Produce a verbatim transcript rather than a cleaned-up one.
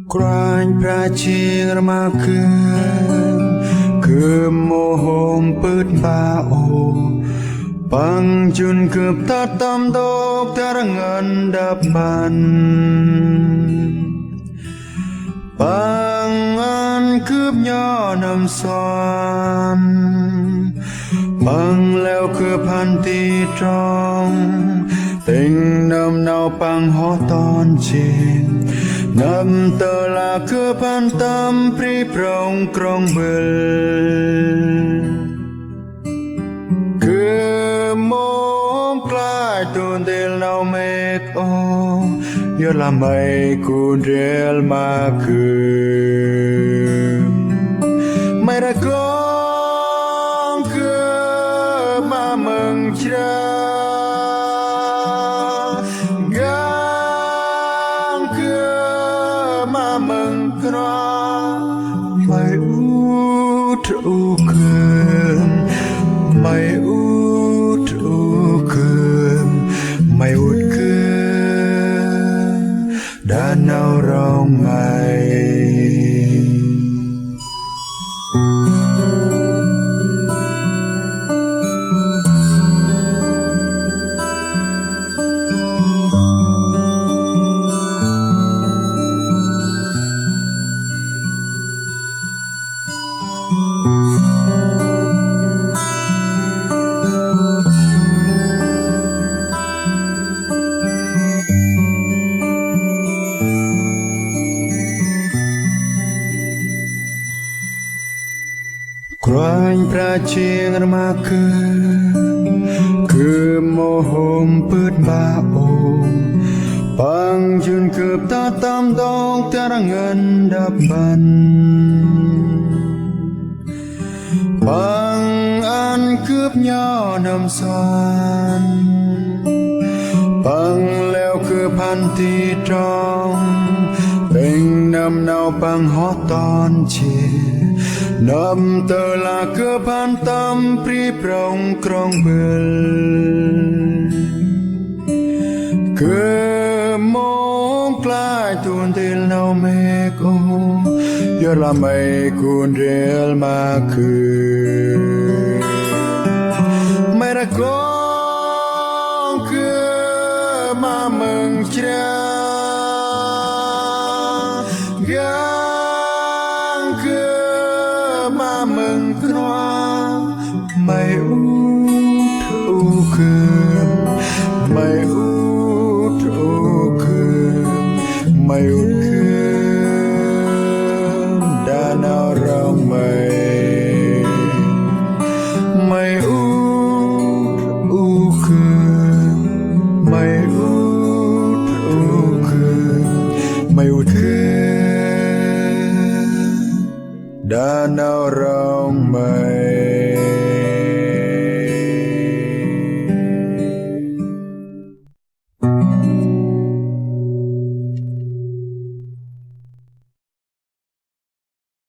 Kôranh Brah jêng rmah gâp, gâp mâu hôm bơh ƀă ôh. Păng jŭn gâp tât tâm ntŭk tar ngăn đăp mpăn. Păng ăn gâp nhuă n'hâm suan. Păng leo gâp hăn ti trong, tĭng nâm nau Păng hŏ ton jêh. Nâm tơ lah gâp hăn tâm bri prŏng krŏng bâl. Gâp mâu hôm klach du ntil nau mêk ôh, yor lah May gŭ ndrel ma gâp. May rgŏ gâp ma mâng jra, găng gâp ma mâng knuă. May ŭt ŭk gâp, May ŭt ŭk gâp, May ŭt gâp đah nau rŏng May. Kôranh Brah jêng rmah gâp, gâp mâu hôm bơh ƀă ôh. Păng jŭn gâp tât tâm ntŭk tar ngăn đăp mpăn. Păng ăn gâp nhuă n'hâm suan. Păng leo gâp hăn ti trong, tĭng nâm nau Păng hŏ ton jêh. Nâm tơ lah gâp hăn tâm bri prŏng krŏng bâl. Gâp mâu hôm klach du ntil nau mêk ôh, yor lah May gŭ ndrel ma gâp. May rgŏ gâp ma mâng jra, găng gâp ma mâng knuă. May ŭt ŭk gâp, May ŭt ŭk gâp, May ŭt gâp đah nau rŏng May. May ŭt ŭk gâp, May ŭt ŭk gâp, May ŭt gâp đah nau